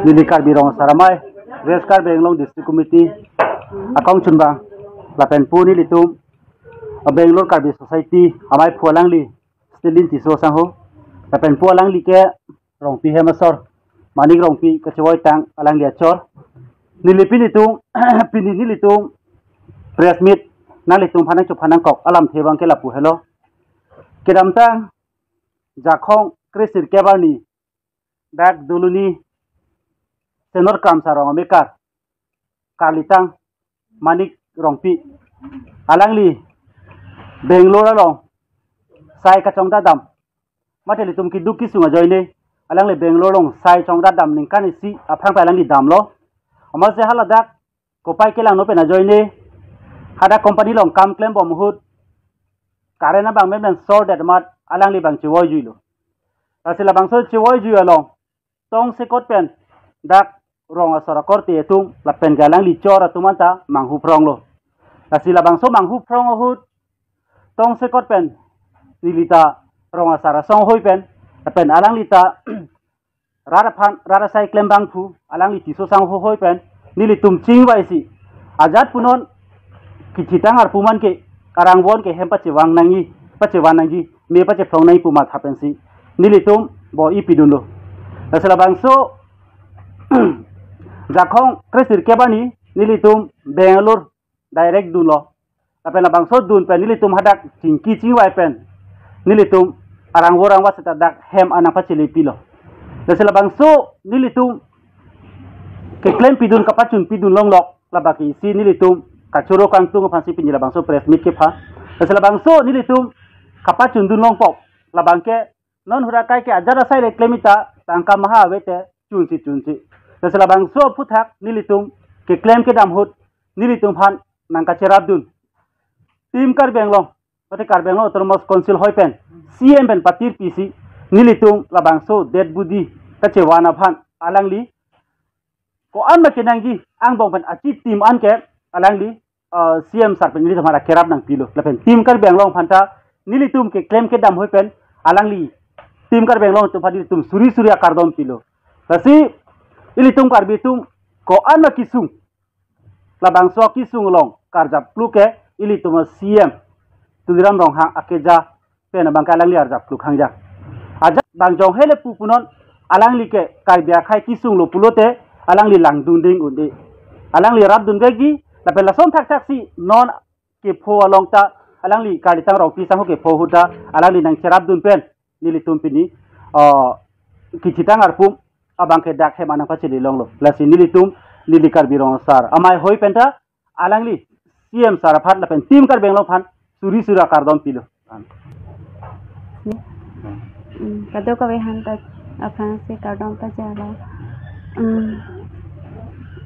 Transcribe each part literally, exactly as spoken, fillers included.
Neli Karbi Rong Asar Amei, West Karbi Anglong District Committee akong chunbang, lapen pu nelitum Bangalore Karbi Society amaiphu alangli Stalin Tisso sangho, lapen pu alangli ke Rongpi hem asor, Manik Rongpi kachevoi tang alangli achor. Neli pini tum, pini nelitum press meet nanglitum aphan nangchephan nangkok alamthe abang ke lapu helo. Kedamtang Jakhong kre sirkep arni, dak Doloni Senor Kramsa Rong amekar, karlitang Manik Rongpi, alangli Bangalore along sai kachongdat dam, mate ilitum keduk kesung ajoine, alangli Bangalore along sai chongdat dam ningkan isi aphrang pen alangli damlo. Amatsi haladak kopai kelangno pen ajoine, hadak company along kam klembom ahut, current abang menmen sor det amat alangli abang chevoijuilo. Lasi labangso chevoijui along tongsekot pen dak rong asor akorte atum lapen ke alangli chor atum anta manghuphronglo. Lasi labangso manghuphrong ahut tongsekot pen neli ta rong asar asong hoi pen, lapen alangli ta rat aphan, rat asai klembangphu alangli Tisso sangho hoi pen nelitum chingvaisi, ajat punon kethitang arpu man ke arang von ke hem pachevang nangji, pachevan nangji, me pachephrong nangji pu matha pensi nelitum bor-i pidunlo. Lasi labangso Jakhong kre sirkep arni nelitum Bangalore direct dunlo. Lapen labangso dun pen nelitum hadak chingki chingvai pen nelitum arang vo rangva seta dak hem anang pachele pilo. Lasi labangso nelitum keklem pidun kapachun pidun longlok, labang ke isi nelitum kachoro kangtung aphansi pini labangso press meet kepha. Lasi labangso nelitum kapachun dun longpo, labang ke non hura kai ke ajat asai le klem ita tangka maha ave te chunsi chunsi. Lasi labangso aphuthak nelitum keklem kedam ahut nelitum aphan nangkacherapdun Team Karbi Anglong, pati Karbi Anglong Autonomous Council hoi pen C M pen patir pisi nelitum labangso det budi kachevan aphan alangli ko-an ma kenangji angbong pen achi team an ke alangli, uh, C M sir pen nelitum aphan akerap nangpilo. Lapen Team Karbi Anglong aphanta nelitum keklem kedam hoi pen alangli Team Karbi Anglong atum aphan nelitum suri suri akardom pilo. Lasi ilitum Karbi atum ko-an ma kesung, labangso kesung along karjap kluk ke ilitum C M Tuliram Ronghang akeja pen abang ke alangli arjap kluk hangja. Ajat bang jong hele pu punon alangli ke Karbi akhei kesunglo pulote alangli langdun ding un-e. Alangli rapdun vekji, lapen lason thakthaksi non kepho along ta alangli karlitang Rongpi sangho kepho ahut ta alangli nangcherapdun pen nelitum pini, uh, kethitang arpu abang ke dak hem anang pachele longlo. Lasi nelitum neli Karbi Rong Asar Amei hoi penta alangli C M sir aphan lapen Team Karbi Anglong aphan suri suri akardom pilo. Hmm, kadokave aphanta aphrangsi kardom pajalo. Hmm,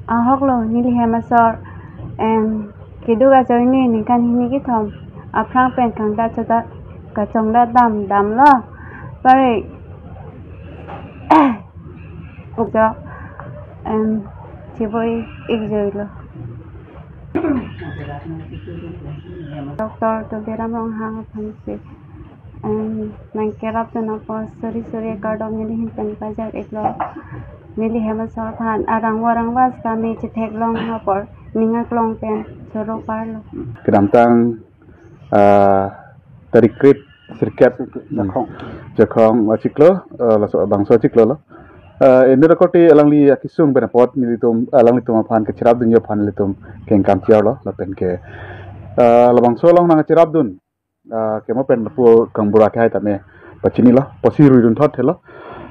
ahoklo neli hem asor, em, keduk ajoine ningkan hini kethom aphrang pen kangdat chodat kachongdat dam damlo. Pare ukjo, em, chevoi-ikjoilo. Doctor Tuliram Ronghang aphansi, em, nangkerapdun apot suri suri akardom neli ahin pen pajak-iklo. Neli hem asor aphan arang vo rangva seta me chetheklong apot ning aklong pen choro parlo. Kedamtang, ah, tarik kre sirkep Jakhong. Jakhong achiklo, ah, laso bangso achiklo lo. Ah, inut akorte alangli akesung pen apot nelitum, alanglitum aphan kacherapdunji aphan nelitum kengkam tiarlo lapen ke, ah, labangso along nangcherapdun, ah, kemo pen lapu kangbura ke hai tame pachinilo, pusi ruidun thot helo.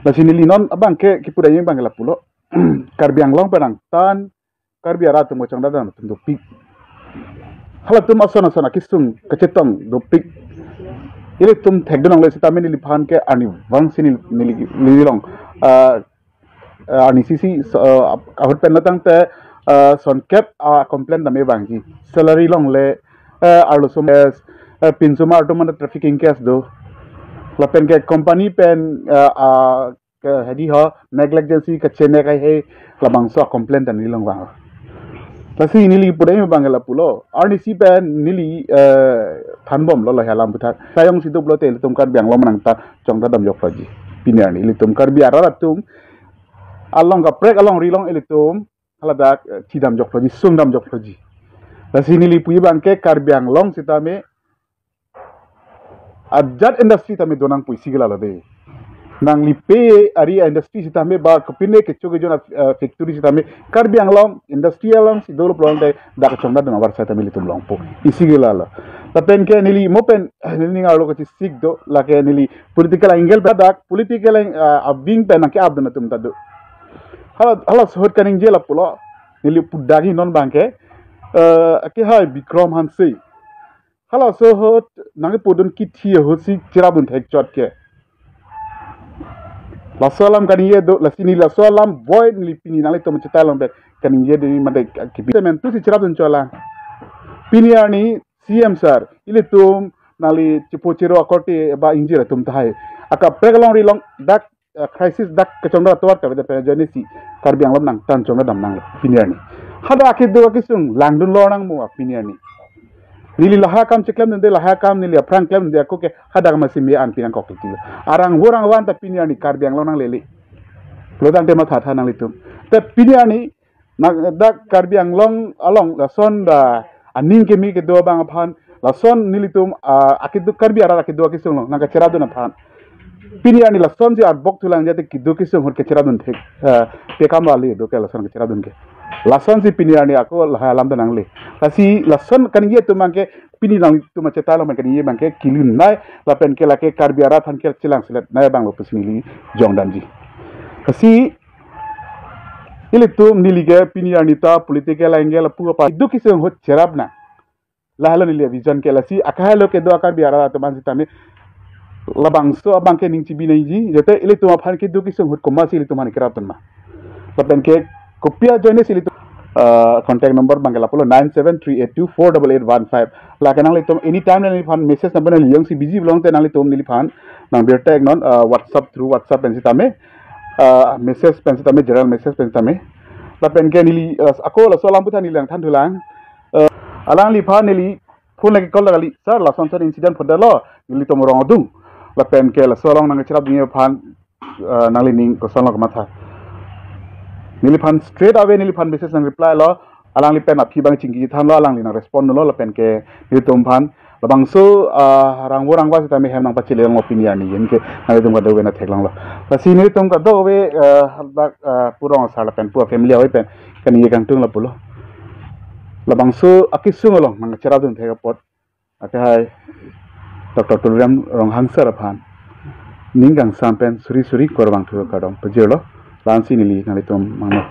Lasi neli non abang ke kipudai abang ke lapulo. Karbi Anglong pen angtan Karbi arat atum kachongdat dam atum dopik. Halatum ason ason akesung kachetong dopik. Ilitum thekdun longle sitame neliphan ke arnivangsi neli, neli, neli along, ah, ah, arnisi si, so, ah, ahut pen latangte, ah, sonkep, ah, complain dam-e vangji. Salary longle, ah, arloso, ah, pinsomar atum anta trafficking case do. Lapen ke company pen, ah, ah, ke hedi ho negligence kachene kai he labangso complain ta neli along vang. Lasi neli pudai abang ke lapulo. Arnisi pen neli, eh, thanbomlo lahai alam aputhak. Tayong si doplo te ilitum Karbi Anglong anang ta chongdat damjoklo ji. Pini arni ilitum Karbi arat atum along kaprek alongri along ilitum haladak, eh, chidam jokloji, sungdam jokloji. Lasi neli puji abangke Karbi Anglong sitame ajat industry tame donang pusi ke lalo de. Nangli pe ari industry sitame ba kopine kecho kejon, eh, factory sitame Karbi Anglong industry alongsi dolo pulote dak kachongdam dun avarsai tame ilitum longpo. Isi ke lalo. Lapen ke neli mo pen, eh, neli ning arlo kachesik do, lake neli political angle pen dak, political ang-, ah, abing pen nangke-ap dun atum ta do. Hala, halaso ahut kaningje lapulo, neli pudagi non abangke, eh, akehai Bikram Hanse. Halaso ahut nangkepudun kithi ahutsi cherapdun thekchot ke. Laso alam kaningje do, lasi neli laso alam boi neli pini nanglitum chetai along pen kaningje do, mate kipi semen tusi cherapdun cholang. Pini arni C M sir, ilitum nangli chepo chero akorte ba ingjir atum tahai. Akaprek alongri along dak, eh, crisis dak kachongdam atovar kavedet pen ajoinesi Karbi Anglong nangtan chongdam nanglo pini arni. Hadak kedo akesung langdunlo nang mo pini arni. Neli lahai akam cheklemdunde, lahai akam neli aphrang klemdunde ako ke hadak masi me-an pinangkok titi. Arang vorang van ta pini arni Karbi Anglong nanglele. Lodang tema thatha nanglitum. Te pini arni na dak Karbi Anglong along lason da aning keme kedo abang aphan, lason nelitum, ah, akedo Karbi arat akedo akesung along nangkacherapdun aphan. Pini arni lasonsi arbok thulang jate kedo kesung ahut kacherapdun thek, eh, pekam vale do ke lason kacherapdun ke. Lasonsi pini arni ako lahai alam ta nangle. Lasi lason kaningje atum abangke pini nangtum achetai along pen kaningje abangke kelun nai lapen ke lake Karbi arat aphan ke chelang selet nai abanglo pusi neli jongdamji. Lasi ilitum neli ke pini arni ta political angle apu apa kedo kesung ahut cherap nang. Lahelo neli vision ke, lasi akahelo kedo a-Karbi arat atum an sitame labangso abangke ning chibi nangji, jate ilitum aphan kedo kesung ahut komatsi ilitum aphan kerapdun ma. Lapen ke kopi ajoinesi ilitum, ah, contact number abangke lapulo nine seven three eight two four double eight one five. Lake nanglitum anytime nangliphan message number neli jongsi busy pulote nanglitum neliphan nangbirta iknon, ah, WhatsApp, through WhatsApp pen sitame, ah, message pen sitame, general message pen sitame. Lapen ke neli, ah, ako laso alam aphuthak neli nangthan thulang. Ah, alangliphan neli phone lake call kali, "Sir, lason son incident phodalo, nelitum rong adung. Lapen ke laso along nangcherapdunji aphan, ah, nanglining kosonlo kamatha." Neliphan straight away neliphan message nangreplylo, alangli pen aphi abang chingki thanlo, alangli nangrespondlo, lapen ke nelitum aphan labangso, ah, rangvo rangva sitame hem nangpachelelong pini arni, anke nanglitum kadokave nangtheklonglo. Lasi nelitum kadokave, ah, dak, ah, pu rong asar lapen pu a-family ave pen kaningje kangtung lapulo. Labangso akesung along nangcherapdun thek apot akehai Doctor Tuliram Ronghang sir aphan ning kangsam pen suri suri kurvangthu kardom pajirlo. La-ansi neli nanglitum mangno.